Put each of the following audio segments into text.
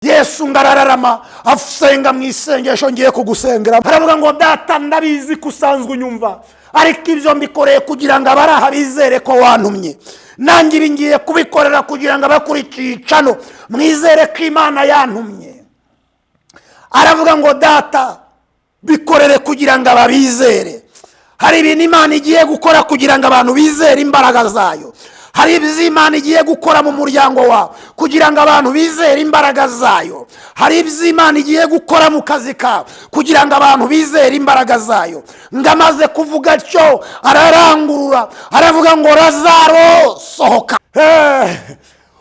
Yesu ngarararama asenga mu isengesho ngiye kugusengera, aravuga ngo: "Data, ndabizi ko usanzwe unyumva, ariko ibyo mbikoreye kugira ngo abari aha bizere ko wantumye. Nanjye ibi ngiye kubikorera kugira ngo abakurikiye icano mwizere ko Imana yantumye." Aravuga ngo: "Data, bikorere kugira ngo ababizere." Hari ibintu Imana igiye gukora kugira ngo abantu bizere imbaraga zayo. Hari ibyo Imana igiye gukora mu muryango wawe kugira ngo abantu bizere imbaraga zayo. Hari ibyo Imana igiye gukora mu kazi kawe kugira ngo abantu bizere imbaraga zayo. Ngo amaze kuvuga atyo, ararangurura, aravuga ngo: "Razaro, sohoka."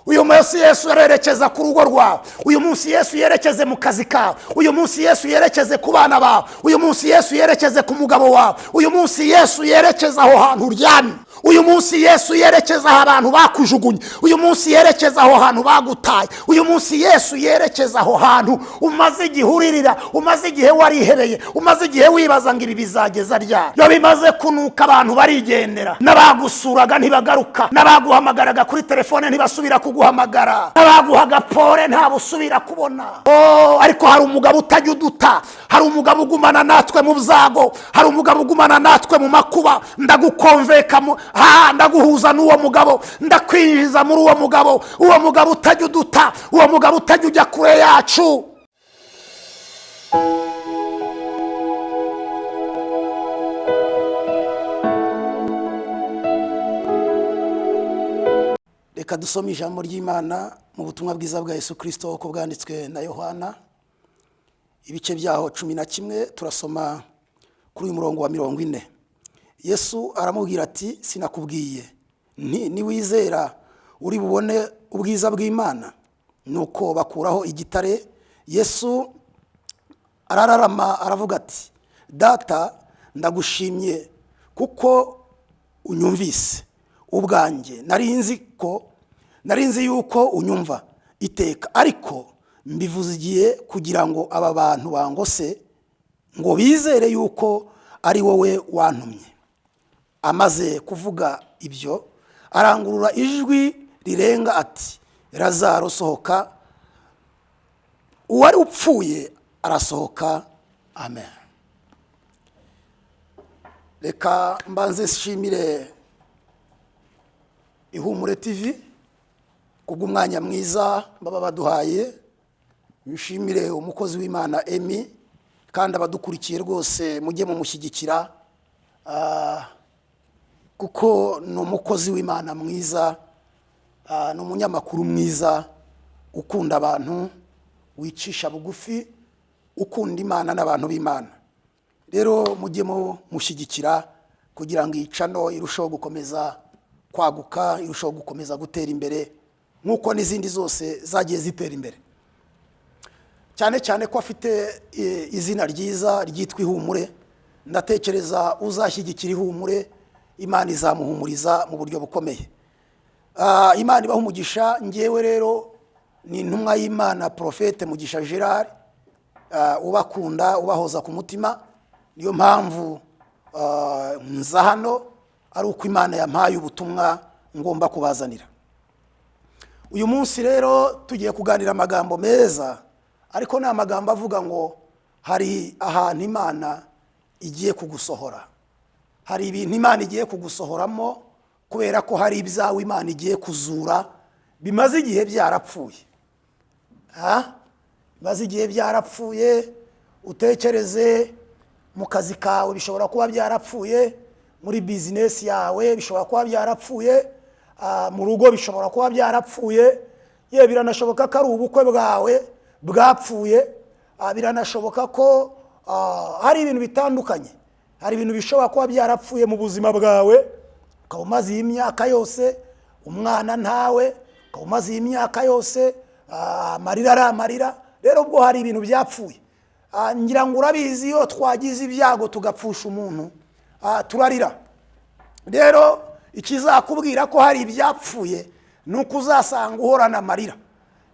Uyu munsi Yesu yerekeza ku rugo rwawe. Uyu munsi Yesu yerekeze mu kazi kawe. Uyu munsi Yesu yerekeze ku bana bawe. Uyu munsi Yesu yerekeze ku mugabo wawe. Uyu munsi Yesu yerekeza aho hantu uryamye. Uyu munsi Yesu yerekeza aho abantu bakujugunye. Uyu munsi yerekeza aho hantu bagutaye. Uyu munsi Yesu yerekeza aho hantu umaze igihe uririra, umaze igihe warihebeye, umaze igihe wibaza ngo ibi bizageza ryari. Iyo bimaze kunuka, abantu barigendera. N'abagusuraga ntibagaruka, n'abaguhamagaraga kuri telefone ntibasubira kuguhamagara, n'abaguhaga pole ntabusubira kubona. Oh, ariko hari umugabo utajya uduta, hari umugabo ugumana natwe mu byago, hari umugabo ugumana natwe mu makuba. Ndagukonveka, ndaguhuza n'uwo mugabo, ndakwinjiza muri uwo mugabo, uwo mugabo utajya uduta, uwo mugabo utajya ujya kure yacu. Reka dusome ijambo ry'Imana mu butumwa bwiza bwa Yesu Kirisito uko bwanditswe na Yohana, ibice byaho 11, turasoma kuri uyu murongo wa 40. Yesu aramubwira ati: "Sinakubwiye nti niwizera uri bubone ubwiza bw'Imana?" Nuko bakuraho igitare. Yesu arararama, aravuga ati: "Data, ndagushimye kuko unyumvise. Ubwanjye nari nzi ko, nari nzi yuko unyumva iteka, ariko mbivuze igihe kugira ngo aba bantu bangose ngo bizere yuko ari wowe wantumye." Amaze kuvuga ibyo, arangurura ijwi rirenga ati: "Razaro, sohoka." Uwari upfuye arasohoka. Amen. Reka mbanze nshimire Ihumure TV kubw'umwanya mwiza baba baduhaye, nshimire umukozi w'Imana Emi, kandi abadukurikiye rwose mujye mumushyigikira, kuko ni umukozi w'Imana mwiza, ni umunyamakuru mwiza ukunda abantu, wicisha bugufi, ukunda Imana n'abantu b'Imana. Rero mujye mumushyigikira kugira ngo iyi channel irusheho gukomeza kwaguka, irusheho gukomeza gutera imbere nk'uko n'izindi zose zagiye zitera imbere, cyane cyane ko afite izina ryiza ryitwa Ihumure. Ndatekereza uzashyigikira Ihumure, Imana izamuhumuriza mu buryo bukomeye. Imana ibaha umugisha. Ngewe rero ni intumwa y'Imana, Porofete Mugisha Gerard, ubakunda, ubahoza ku mutima. Niyo mpamvu nza hano ari uko Imana yampaye ubutumwa ngomba kubazanira. Uyu munsi rero tugiye kuganira amagambo meza, ariko ni amagambo avuga ngo hari ahantu Imana igiye kugusohora, hari ibintu Imana igiye kugusohoramo, kubera ko hari ibyawe Imana igiye kuzura bimaze igihe byarapfuye. Ha? Bimaze igihe byarapfuye. Utekereze mu kazi kawe bishobora kuba byarapfuye, muri bizinesi yawe bishobora kuba byarapfuye, mu rugo bishobora kuba byarapfuye, ye biranashoboka ko ari ubukwe bwawe bwapfuye, biranashoboka ko hari ibintu bitandukanye, hari ibintu bishobora kuba byarapfuye mu buzima bwawe, ukaba umaze iyi myaka yose umwana ntawe, ukaba umaze iyi myaka yose amarira ari amarira. Rero ubwo hari ibintu byapfuye. Ngira ngo urabizi, iyo twagize ibyago tugapfusha umuntu, turarira. Rero ikizakubwira ko hari ibyapfuye ni uko uzasanga uhorana amarira.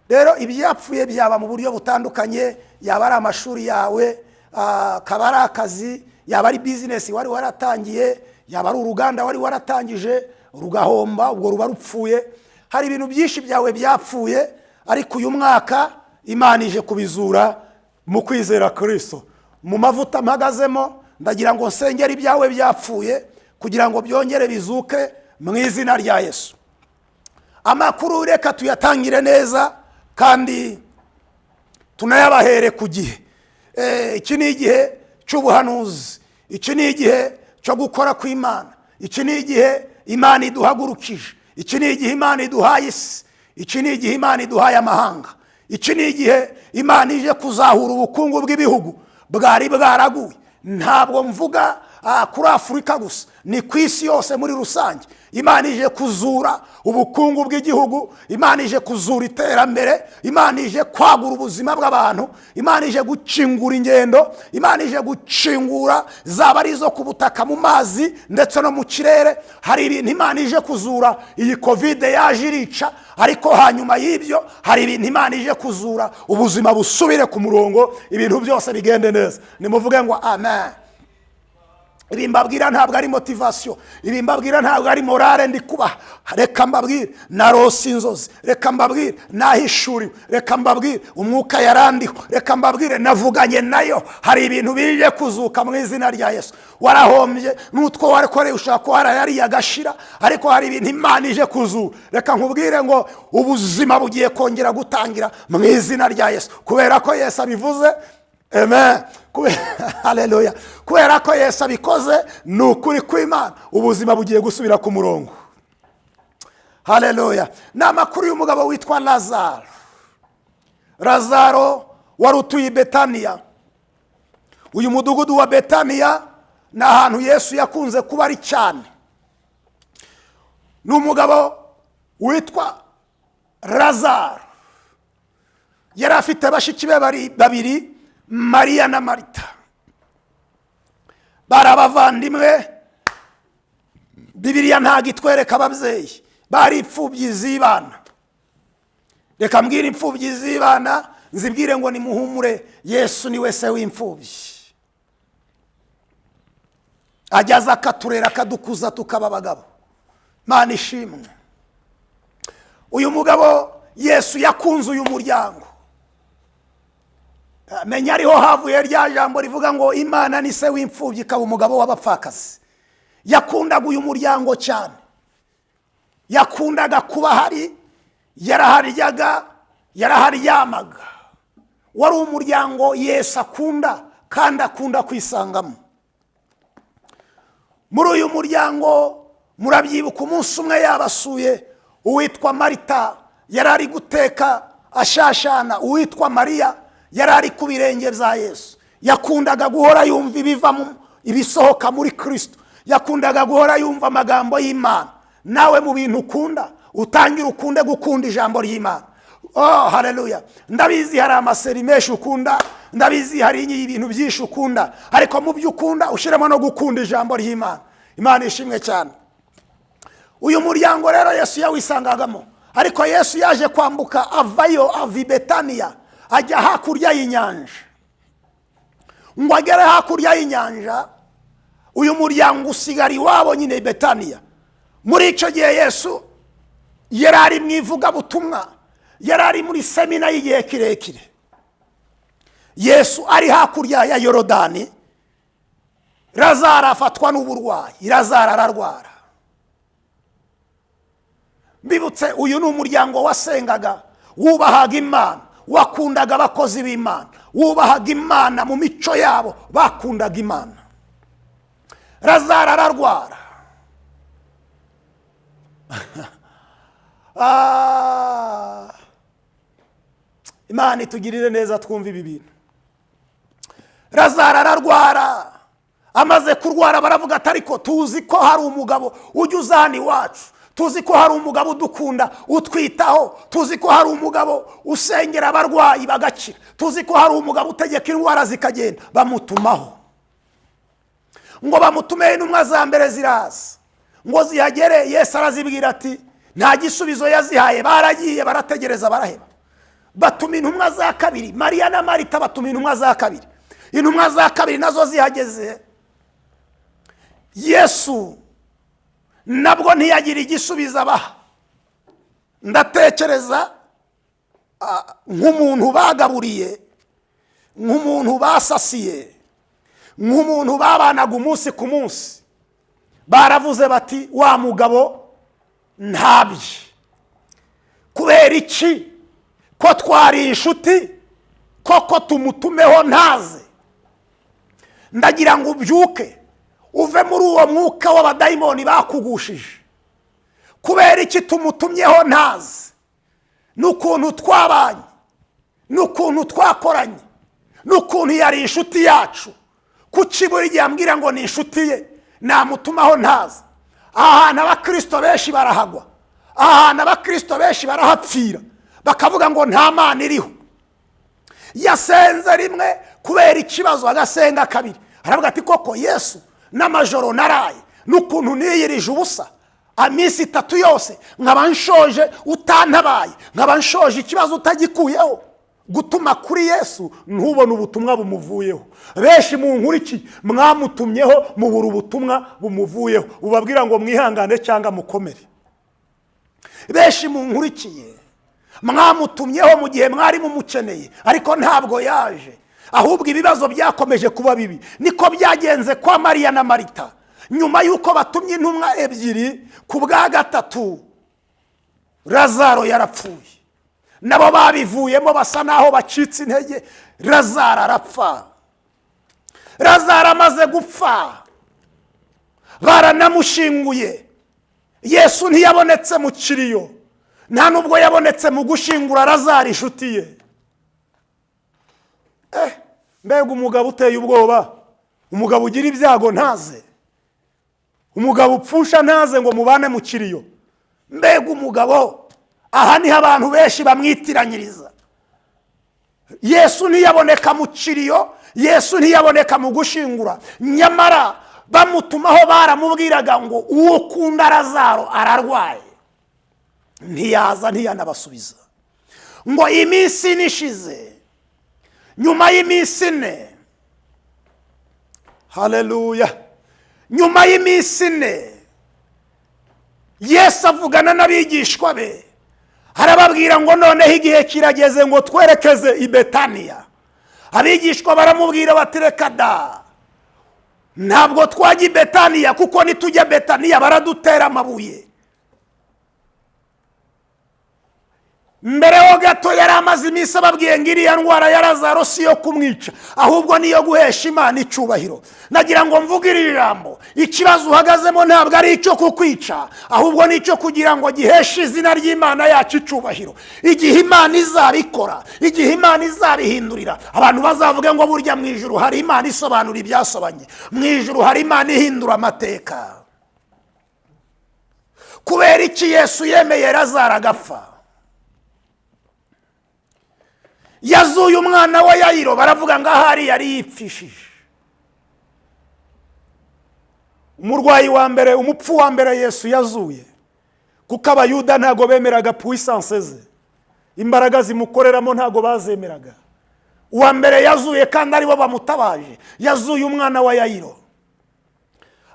Rero ibyapfuye byaba mu buryo butandukanye, yaba ari amashuri yawe, akaba ari akazi, yaba ari bizinesi wari waratangiye, yaba ari uruganda wari waratangije rugahomba, ubwo ruba rupfuye. Hari ibintu byinshi byawe byapfuye, ariko uyu mwaka Imana ije kubizura mu kwizera Kristo. Mu mavuta mpagazemo, ndagira ngo nsengere ibyawe byapfuye kugira ngo byongere bizuke mu izina rya Yesu. Amakuru reka tuyatangire neza kandi tunayabahere ku gihe. Iki ni igihe cy'ubuhanuzi, iki ni igihe cyo gukora kw'Imana, iki ni igihe Imana iduhagurukije, iki ni igihe Imana iduhaye isi, iki ni igihe Imana iduhaye amahanga, iki ni igihe Imana ije kuzahura ubukungu bw'ibihugu bwari bwaraguye. Ntabwo mvuga kuri Afurika gusa, ni ku isi yose muri rusange. Imana ije kuzura ubukungu bw'igihugu, Imana ije kuzura iterambere, Imana ije kwagura ubuzima bw'abantu, Imana ije gukingura ingendo, Imana ije gukingura zaba ari izo ku butaka, mu mazi ndetse no mu kirere. Hari ibintu Imana ije kuzura. Iyi COVID yaje irica, ariko hanyuma y'ibyo hari ibintu Imana ije kuzura, ubuzima busubire ku murongo, ibintu byose bigende neza. Nimuvuge ngo amen. Ibi mbabwira ntabwo ari motivation, ibi mbabwira ntabwo ari morale ndi kubaha. Reka mbabwire, narose inzozi. Reka mbabwire, nahishuriwe. Reka mbabwire, umwuka yarandiho. Reka mbabwire, navuganye nayo. Hari ibintu bije kuzuka mu izina rya Yesu. Warahombye, n'utwo wakoreye ushobora kuba warayariye agashira, ariko hari ibintu Imana ije kuzura. Reka nkubwire ngo ubuzima bugiye kongera gutangira mu izina rya Yesu, kubera ko Yesu abivuze. Amen. Haleluya. Kubera ko Yesu abikoze, ni ukuri kw'Imana, ubuzima bugiye gusubira ku murongo. Haleluya. Ni amakuru y'umugabo witwa Lazaro. Lazaro wari utuye i Betaniya. Uyu mudugudu wa Betaniya ni ahantu Yesu yakunze kuba ari cyane. Ni umugabo witwa Lazaro, yari afite bashiki be babiri, Mariya na Marita. Bari abavandimwe. Bibiliya ntabwo itwereka ababyeyi. Bari imfubyi z'ibana. Reka mbwire imfubyi z'ibana, nzibwire ngo nimuhumure, Yesu ni we se w'imfubyi. Ajya aza akaturera, akadukuza, tukaba abagabo. Mana ishimwe. Uyu mugabo Yesu yakunze uyu muryango. Menya ariho havuye rya jambo rivuga ngo Imana ni se w'imfubyi, ikaba umugabo w'abapfakazi. Yakundaga uyu muryango cyane, yakundaga kuba ahari, yaraharyaga, yaraharyamaga. Wari umuryango Yesu akunda kandi akunda kwisangamo. Muri uyu muryango, murabyibuka, umunsi umwe yabasuye, uwitwa Marita yari ari guteka ashashana, uwitwa Mariya yari ari ku birenge bya Yesu. Yakundaga guhora yumva ibiva ibisohoka muri Kirisito, yakundaga guhora yumva amagambo y'Imana. Nawe mu bintu ukunda, utangire ukunde gukunda ijambo ry'Imana. Oh, haleluya! Ndabizi hari ama séries menshi ukunda, ndabizi hari ibintu byinshi ukunda, ariko mu byo ukunda ushyiremo no gukunda ijambo ry'Imana. Imana ishimwe cyane. Uyu muryango rero Yesu yawisangagamo, ariko Yesu yaje kwambuka avayo, ava i Betaniya ajya hakurya y'inyanja. Ngo agere hakurya y'inyanja, uyu muryango usigara iwabo nyine i Betaniya. Muri icyo gihe Yesu yari ari mu ivugabutumwa, yari ari muri semina y'igihe kirekire. Yesu ari hakurya ya Yorodani, Lazaro afatwa n'uburwayi. Lazaro ararwara. Mbibutse, uyu ni umuryango wasengaga, wubahaga Imana, wakundaga abakozi b'Imana, wubahaga Imana mu mico yabo, bakundaga Imana. Lazaro ararwara. Ah, Imana itugirire neza twumva ibi bintu. Lazaro ararwara. Amaze kurwara baravuga ati: "Ariko tuzi ko hari umugabo ujya uza hano iwacu, tuzi ko hari umugabo udukunda, utwitaho, tuzi ko hari umugabo usengera abarwayi bagakira, tuzi ko hari umugabo utegeka indwara zikagenda." Bamutumaho. Ngo bamutumeho, intumwa za mbere ziraza. Ngo zihagere, Yesu arazibwira ati, nta gisubizo yazihaye. Baragiye, barategereza, baraheba. Batuma intumwa za kabiri, Mariya na Marita batuma intumwa za kabiri. Intumwa za kabiri nazo zihageze, Yesu nabwo ntiyagira igisubizo abaha. Ndatekereza Nk'umuntu bagaburiye, nk'umuntu basasiye, nk'umuntu babanaga umunsi ku munsi, baravuze bati: "Wa mugabo ntabye. Kubera iki ko twari inshuti koko tumutumeho ntaze?" Ndagira ngo ubyuke uve muri uwo mwuka w'abadayimoni bakugushije. Kubera iki tumutumyeho ntaze? N'ukuntu twabanye, n'ukuntu twakoranye, n'ukuntu yari inshuti yacu, kuki buri gihe ambwira ngo ni inshuti ye, namutumaho ntaze? Aha hantu abakirisito benshi barahagwa, aha hantu abakirisito benshi barahapfira, bakavuga ngo nta Mana iriho. Yasenze rimwe kubera ikibazo, agasenga kabiri, aravuga ati: "Koko Yesu, n'amajoro naraye, n'ukuntu niyirije ubusa iminsi 3 yose, nkaba nshoje utantabaye, nkaba nshoje ikibazo utagikuyeho." Gutuma kuri Yesu ntubone ubutumwa bumuvuyeho. Benshi mu nkurikiye mwamutumyeho, mubura ubutumwa bumuvuyeho bubabwira ngo mwihangane cyangwa mukomere. Benshi mu nkurikiye mwamutumyeho mu gihe mwari mumukeneye, ariko ntabwo yaje, ahubwo ibibazo byakomeje kuba bibi. Niko byagenze kwa Mariya na Marita. Nyuma y'uko batumye intumwa ebyiri, ku bwa gatatu Lazaro yarapfuye. Nabo babivuyemo, basa naho bacitse intege. Lazaro arapfa. Lazaro amaze gupfa, baranamushyinguye, Yesu ntiyabonetse mu kiriyo, nta nubwo yabonetse mu gushingura Lazaro inshuti ye. Mbega umugabo uteye ubwoba! Umugabo ugira ibyago ntaze, umugabo upfusha ntaze ngo mubane mu kiriyo. Mbega umugabo! Aha niho abantu benshi bamwitiranyiriza. Yesu ntiyaboneka mu kiriyo, Yesu ntiyaboneka mu gushingura, nyamara bamutumaho baramubwiraga ngo uwo ukunda Lazaro ararwaye. Ntiyaza, ntiyanabasubiza. Ngo iminsi 4 ishize, nyuma y'iminsi 4, haleluya, nyuma y'iminsi 4 Yesu avugana n'abigishwa be, arababwira ngo noneho igihe kirageze ngo twerekeze i Betaniya. Abigishwa baramubwira bati: "Reka da, ntabwo twajya i Betaniya, kuko nitujya Betaniya baradutera amabuye." Mbere ho gato yari amaze iminsi ababwiye ngo iriya ndwara ya Lazaro si iyo kumwica, ahubwo niyo guhesha Imana icyubahiro. Nagira ngo mvuge iri jambo: ikibazo uhagazemo ntabwo ari icyo kukwica, ahubwo ni icyo kugira ngo giheshe izina ry'Imana yacu icyubahiro. Igihe Imana izabikora, igihe Imana izabihindurira, abantu bazavuge ngo burya mu ijuru hari Imana isobanura ibyasobanye, mu ijuru hari Imana ihindura amateka. Kubera iki Yesu yemeye Lazaro agapfa? Yazuye umwana wa Yayiro, baravuga ngo ahari yari yipfishije. Umurwayi wa mbere, umupfu wa mbere Yesu yazuye, kuko Abayuda ntabwo bemeraga puissance ze, imbaraga zimukoreramo ntabwo bazemeraga. Uwa mbere yazuye, kandi aribo bamutabaje, yazuye umwana wa Yayiro.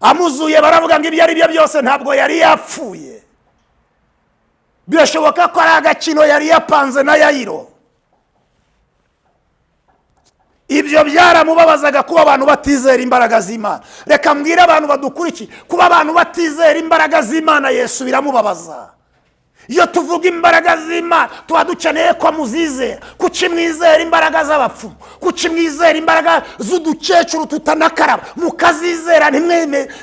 Amuzuye baravuga ngo ibyo ari byo byose ntabwo yari yapfuye, birashoboka ko ari agakino yari yapanze na Yayiro. Ibyo byaramubabazaga, kuba abantu batizera imbaraga z'Imana. Reka mbwire abantu badukurikiye: kuba abantu batizera imbaraga z'Imana, Yesu biramubabaza. Iyo tuvuga imbaraga z'Imana tuba dukeneye ko muzizera. Kuki mwizera imbaraga z'abapfumu? Kuki mwizera imbaraga z'udukecuru tutanakaraba mukazizera,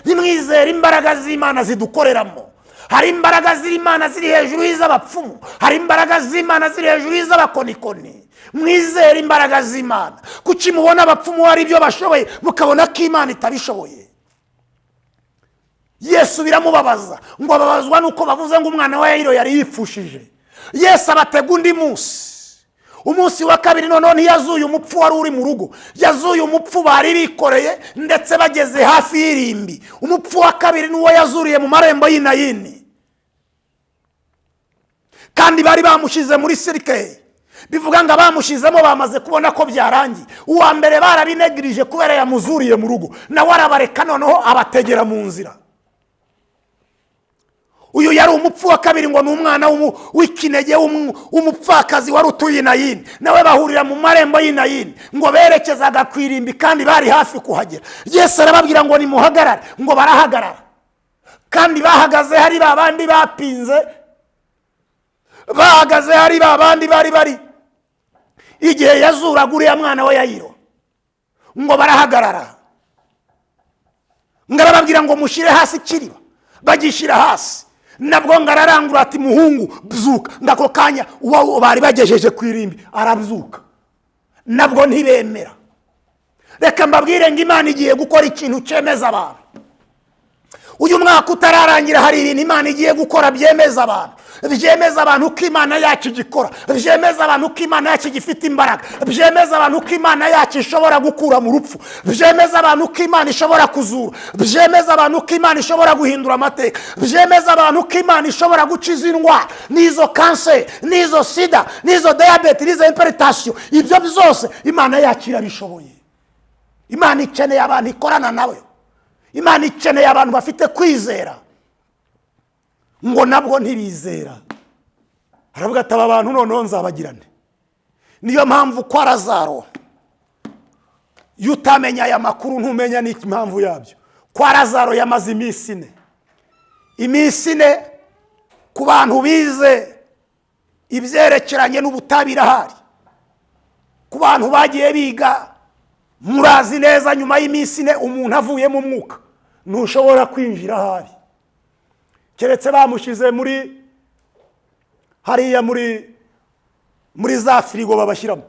ntimwizere imbaraga z'Imana zidukoreramo? Hari imbaraga z'Imana ziri hejuru y'iz'abapfumu, hari imbaraga z'Imana ziri hejuru y'iz'abakonikoni. Mwizere imbaraga z'Imana. Kuki mubona abapfumu hari ibyo bashoboye, mukabona ko Imana itabishoboye? Yesu biramubabaza, ngo ababazwa nuko bavuze ngo umwana wa Yayiro yari yipfushije. Yesu abatega undi munsi, umunsi wa kabiri. Noneho ntiyazuye umupfu wari uri mu rugo, yazuye umupfu bari bikoreye ndetse bageze hafi y'irimbi. Umupfu wa kabiri n'uwo yazuriye mu marembo y'Inayini, kandi bari bamushyize muri cercueil, bivuga ngo abamushyizemo bamaze kubona ko byarangiye. Uwa mbere barabinegirije kubera yamuzuriye mu rugo, nawe arabareka, noneho abategera mu nzira. Uyu yari umupfu wa kabiri, ngo ni umwana w'ikinege w'umupfakazi wari utuye i Nayini. Nawe bahurira mu marembo y'i Nayini, ngo berekezaga ku irimbi kandi bari hafi kuhagera. Yesu arababwira ngo nimuhagarare, ngo barahagarara. Kandi bahagaze hari ba bandi bapinze, bahagaze hari ba bandi bari bari igihe yazuraga uriya mwana wa Yayiro, ngo barahagarara. Ngo arababwira ngo mushyire hasi ikiriba, bagishyira hasi. Nabwo ngo ararangura ati muhungu byuka. Ngo ako kanya uwo bari bagejeje ku irimbi arabyuka, nabwo ntibemera. Reka mbabwire ngo Imana igiye gukora ikintu cyemeza abantu. Uyu mwaka utararangira hari ibintu Imana igiye gukora byemeza abantu, byemeza abantu ko Imana yacu igikora, byemeza abantu ko Imana yacu igifite imbaraga, byemeza abantu ko Imana yacu ishobora gukura mu rupfu, byemeza abantu ko Imana ishobora kuzura, byemeza abantu ko Imana ishobora guhindura amateka, byemeza abantu ko Imana ishobora gukiza indwara, n'izo kanseri, n'izo sida, n'izo diyabete, n'izo hypertension. Ibyo byose Imana yacu irabishoboye. Imana ikeneye abantu ikorana nawe. Imana ikeneye abantu bafite kwizera. Ngo nabwo ntibizera. Aravuga ati aba bantu noneho nzabagirane. Niyo mpamvu kwa Lazaro, iyo utamenya aya makuru ntumenya n'impamvu yabyo. Kwa Lazaro yamaze iminsi 4. Iminsi 4 ku bantu bize ibyerekeranye n'ubutabire, ahari ku bantu bagiye biga murazi neza, nyuma y'iminsi 4 umuntu avuyemo umwuka ntushobora kwinjira ahari, keretse bamushyize muri hariya muri za firigo babashyiramo.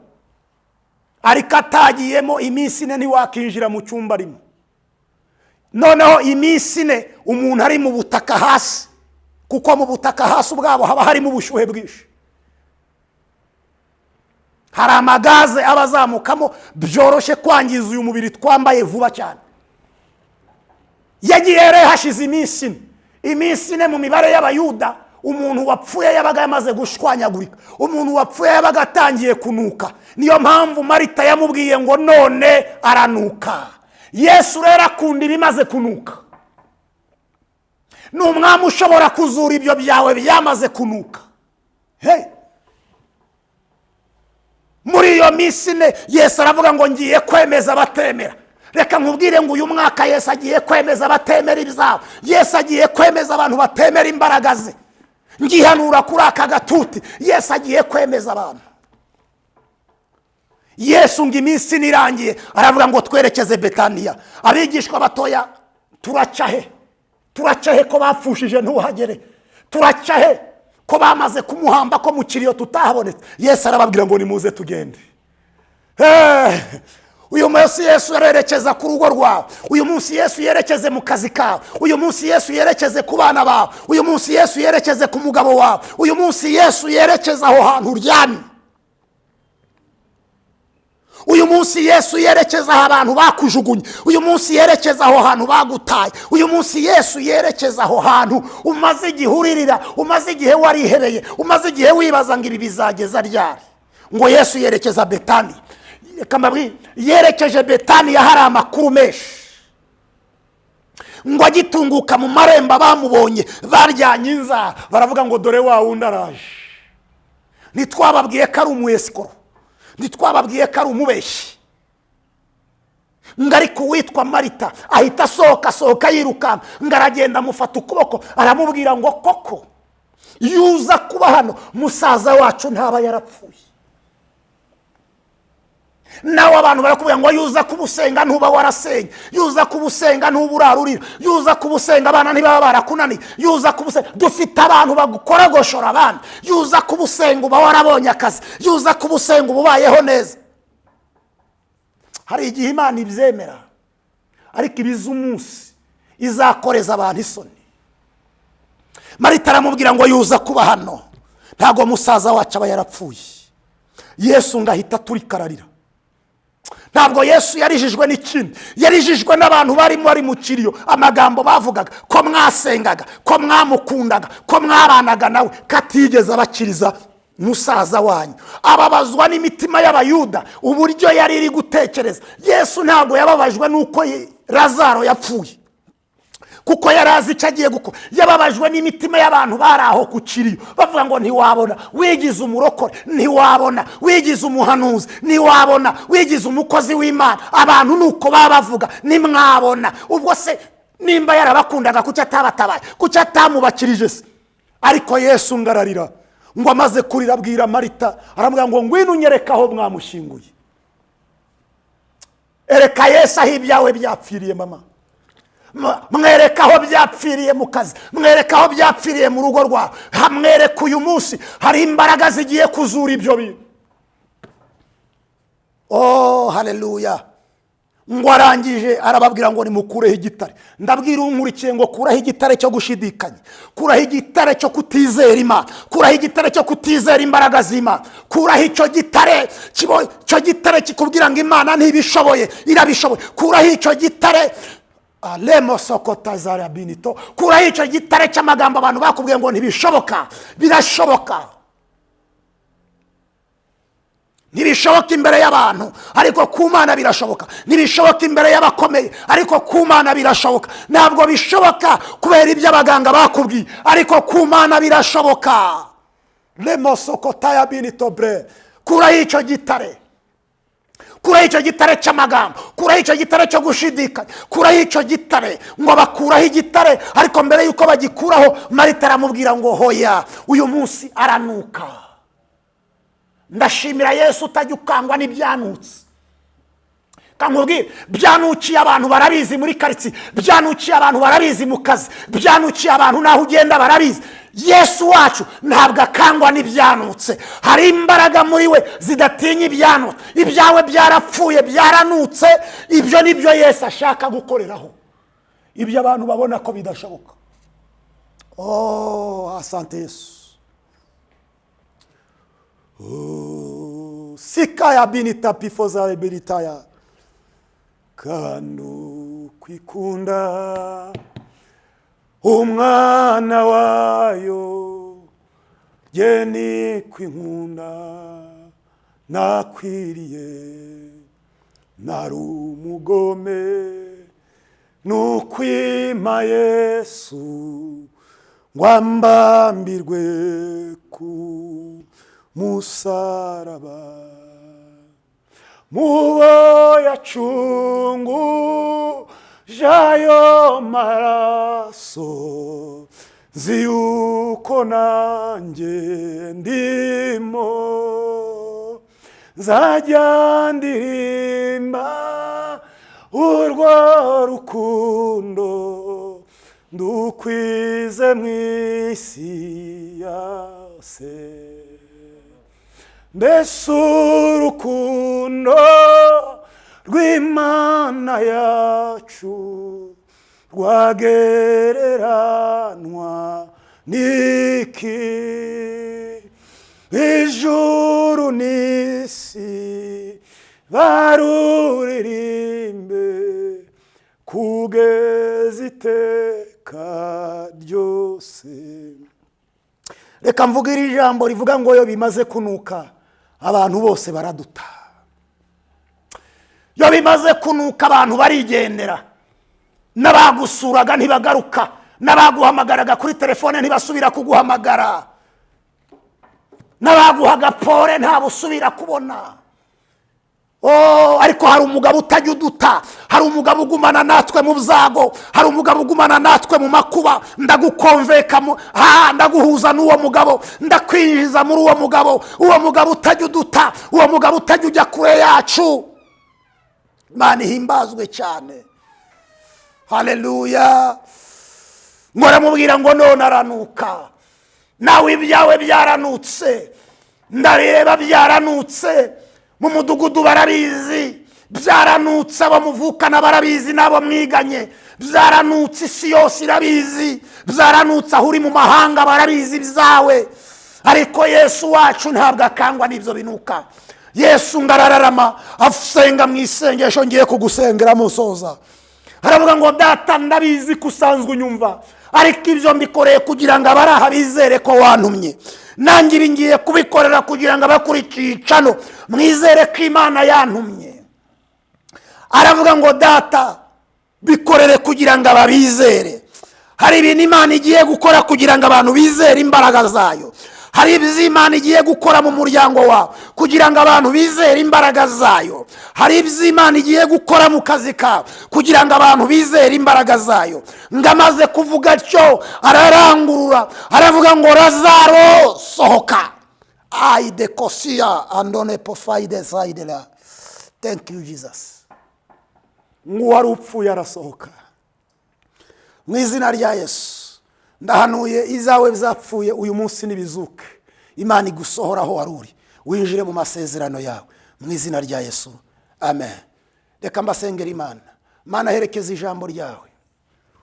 Ariko atagiyemo iminsi 4 ntiwakinjira mu cyumba arimo. Noneho iminsi 4 umuntu ari mu butaka hasi, kuko mu butaka hasi ubwabo haba harimo ubushyuhe bwinshi, hari amagaze aba azamukamo, byoroshye kwangiza uyu mubiri twambaye vuba cyane. Yagiye rero hashize iminsi 4. Iminsi 4 mu mibare y'Abayuda, umuntu wapfuye yabaga yamaze gushwanyagurika, umuntu wapfuye yabaga atangiye kunuka. Niyo mpamvu Marita yamubwiye ngo none aranuka. Yesu rero akunda ibimaze kunuka. Ni umwami ushobora kuzura ibyo byawe byamaze kunuka. Hey! Muri iyo minsi 4 Yesu aravuga ngo ngiye kwemeza abatemera. Reka nkubwire ngo uyu mwaka Yesu agiye kwemeza abatemera ibyabo. Yesu agiye kwemeza abantu batemera imbaraga ze. Ngihanura kuri aka gatuti, Yesu agiye kwemeza abantu. Yesu ngo iminsi nirangiye aravuga ngo twerekeze Betaniya. Abigishwa batoya, turaca he? Turaca he ko bapfushije ntuhagere? Turaca he ko bamaze kumuhamba, ko mu kiriyo tutahabonetse? Yesu arababwira ngo nimuze tugende. Uyu munsi Yesu yerekeza ku rugo rwawe. Uyu munsi Yesu yerekeze mu kazi kawe. Uyu munsi Yesu yerekeze ku bana bawe. Uyu munsi Yesu yerekeze ku mugabo wawe. Uyu munsi Yesu yerekeze aho hantu uryamye. Uyu munsi Yesu yerekeza aho abantu bakujugunye. Uyu munsi yerekeza aho hantu bagutaye. Uyu munsi Yesu yerekeza aho hantu umaze igihe uririra, umaze igihe warihebeye, umaze igihe wibaza ngo ibi bizageza ryari. Ngo Yesu yerekeza Betani. Reka mbabwire, yerekeje Betani hari amakuru menshi. Ngo agitunguka mu marembo bamubonye baryanye inzara, baravuga ngo dore wa wundi araje. Ntitwababwiye ko ari umuyesikoro, ntitwababwiye ko ari umubeshyi. Ngo ariko uwitwa Marita ahita asohoka, asohoka yirukanka, ngo aragenda amufata ukuboko aramubwira ngo koko iyo uza kuba hano musaza wacu ntaba yarapfuye. Nawe abantu barakubwira ngo yuza kuba usenga ntuba warasenye, yuza kuba usenga ntuba urarurira, yuza kuba usenga abana ntibaba barakunaniye, yuza kuba usenga dufite abantu bagukoragoshora abandi, yuza kuba usenga uba warabonye akazi, yuza kuba usenga uba ubayeho neza. Hari igihe Imana ibyemera, ariko ibiza umunsi izakoreza abantu isoni. Marita aramubwira ngo yuza kuba hano ntabwo musaza wacu aba yarapfuye. Yesu ngo ahita aturikararira. Ntabwo Yesu yarijijwe n'ikindi, yarijijwe n'abantu barimo bari mu kiriyo, amagambo bavugaga ko mwasengaga, ko mwamukundaga, ko mwabanaga nawe, katigeze abakiriza musaza wanyu. Ababazwa n'imitima y'Abayuda uburyo yari iri gutekereza. Yesu ntabwo yababajwe n'uko Lazaro yapfuye, Kuko yari azi icyo agiye gukora. Yababajwe n'imitima y'abantu bari aho ku kiriyo, bavuga ngo: "Ntiwabona wigize umurokore, ntiwabona wigize umuhanuzi, ntiwabona wigize umukozi w'Imana." Abantu ni uko baba bavuga, nimwabona. Ubwo se nimba yarabakundaga, kuki atabatabaye? Kuki atamubakirije se? Ariko Yesu ngararira. Ngo amaze kurira, abwira Marita, aramubwira ngo: "Ngwino unyereke aho mwamushyinguye." Ereka Yesu aho ibyawe byapfiriye, mama. Mwereka aho byapfiriye mu kazi, mwereka aho byapfiriye mu rugo rwawe. Hamwereka uyu munsi, hari imbaraga zigiye kuzura ibyo bintu. Oh, haleluya! Ngo arangije arababwira ngo: "Nimukureho igitare." Ndabwira unkurikiye ngo: kuraho igitare cyo gushidikanya, kuraho igitare cyo kutizera Imana, kuraho igitare cyo kutizera imbaraga z'Imana, kuraho icyo gitare icyo gitare kikubwira ngo Imana ntibishoboye. Irabishoboye. Kuraho icyo gitare lemosokotazarabinito, kuraho icyo gitare cy'amagambo abantu bakubwiye ngo ntibishoboka. Birashoboka. Ntibishoboka imbere y'abantu, ariko ku Mana birashoboka. Ntibishoboka imbere y'abakomeye, ariko ku Mana birashoboka. Ntabwo bishoboka kubera ibyo abaganga bakubwiye, ariko ku Mana birashoboka. Lemosokotayabinitobre. Kuraho icyo gitare, kuraho icyo gitare cy'amagambo, kuraho icyo gitare cyo gushidikanya, kuraho icyo gitare. Ngo bakuraho igitare, ariko mbere y'uko bagikuraho, Marita aramubwira ngo: "Hoya, uyu munsi aranuka." Ndashimira Yesu utajya ukangwa n'ibyanutse. Kankubwire, byanukiye abantu barabizi muri karitsiye, byanukiye abantu barabizi mu kazi, byanukiye abantu n'aho ugenda barabizi. Yesu wacu ntabwo akangwa n'ibyanutse. Hari imbaraga muri we zidatinya ibyanutse. Ibyawe byarapfuye, byaranutse. Ibyo ni byo Yesu ashaka gukoreraho, ibyo abantu babona ko bidashoboka. Oh, asante Yesu. Oh, sikaya binita pifoza benitaya. Kandi ukwikunda umwana wayo, jye ni kwinkunda. Nakwiriye, nari umugome, nukwima Yesu ngo ambambirwe ku musaraba. Mubo yacunguje ayo maraso, nzi yuko nanjye ndimo. Nzajya ndirimba urwo rukundo, ndukwize mu isi yose. Mbese urukundo rw'Imana yacu rwagereranwa n'iki? Ijuru n'isi baruririmbe kugeza iteka ryose. Reka mvuge iri jambo rivuga ngo: iyo bimaze kunuka, abantu bose baraduta. Iyo bimaze kunuka, abantu barigendera. N'abagusuraga ntibagaruka, n'abaguhamagaraga kuri telefone ntibasubira kuguhamagara, n'abaguhaga pole ntabusubira kubona. Oh, ariko hari umugabo utajya uduta, hari umugabo ugumana natwe mu byago, hari umugabo ugumana natwe mu makuba. Ndagukonveka ndaguhuza n'uwo mugabo, ndakwinjiza muri uwo mugabo, uwo mugabo utajya uduta, uwo mugabo utajya ujya kure yacu. Imana ihimbazwe cyane, haleluya! Ngo aramubwira ngo: "None aranuka." Nawe ibyawe byaranutse, ndareba byaranutse mu mudugudu, barabizi byaranutse, abo muvukana barabizi, n'abo mwiganye byaranutse, isi yose irabizi byaranutse, aho uri mu mahanga barabizi ibyawe. Ariko Yesu wacu ntabwo akangwa n'ibyo binuka. Yesu ngarararama, asenga mu isengesho ngiye kugusengera musoza. Aravuga ngo: "Data, ndabizi ko usanzwe unyumva, ariko ibyo mbikoreye kugira ngo abari aha bizere ko wantumye. Nanjye ibi ngiye kubikorera kugira ngo abakurikiye icano mwizere ko Imana yantumye." Aravuga ngo: "Data, bikorere kugira ngo ababizere." Hari ibintu Imana igiye gukora kugira ngo abantu bizere imbaraga zayo. Hari ibyo Imana igiye gukora mu muryango wawe kugira ngo abantu bizere imbaraga zayo. Hari ibyo Imana igiye gukora mu kazi kawe kugira ngo abantu bizere imbaraga zayo. Ngo amaze kuvuga atyo, ararangurura, aravuga ngo: "Lazaro, sohoka." Aide kosiya andone pofayide sayidera. Thank you, Jesus. Ngo uwari upfuye arasohoka. Mu izina rya Yesu, ndahanuye: izawe zapfuye uyu munsi nibizuke. Imana igusohora aho wari uri, winjire mu masezerano yawe, mu izina rya Yesu, amen. Reka mbasengera Imana. Mana, herekeza ijambo ryawe,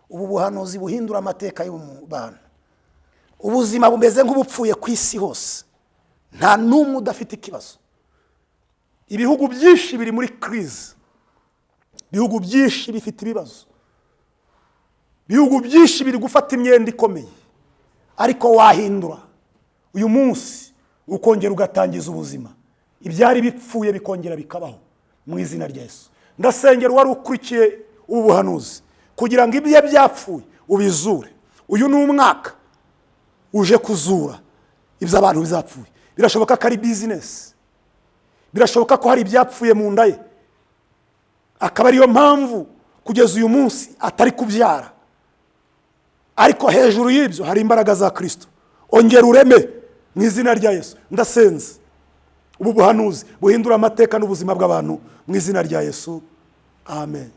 ubu buhanuzi buhindura amateka y'abantu. Ubuzima bumeze nk'ubupfuye ku isi hose, nta n'umwe udafite ikibazo. Ibihugu byinshi biri muri crise, ibihugu byinshi bifite ibibazo, ibihugu byinshi biri gufata imyenda ikomeye. Ariko wahindura uyu munsi, ukongera ugatangiza ubuzima, ibyari bipfuye bikongera bikabaho, mu izina rya Yesu. Ndasengera uwari ukurikiye ubu buhanuzi kugira ngo ibye byapfuye ubizure. Uyu ni umwaka uje kuzura ibyo abantu bizapfuye. Birashoboka ko ari business, birashoboka ko hari ibyapfuye mu nda ye, akaba ariyo mpamvu kugeza uyu munsi atari kubyara. Ariko hejuru y'ibyo hari imbaraga za Kirisito. Ongera ureme mu izina rya Yesu. Ndasenze ubu buhanuzi buhindura amateka n'ubuzima bw'abantu, mu izina rya Yesu, amen.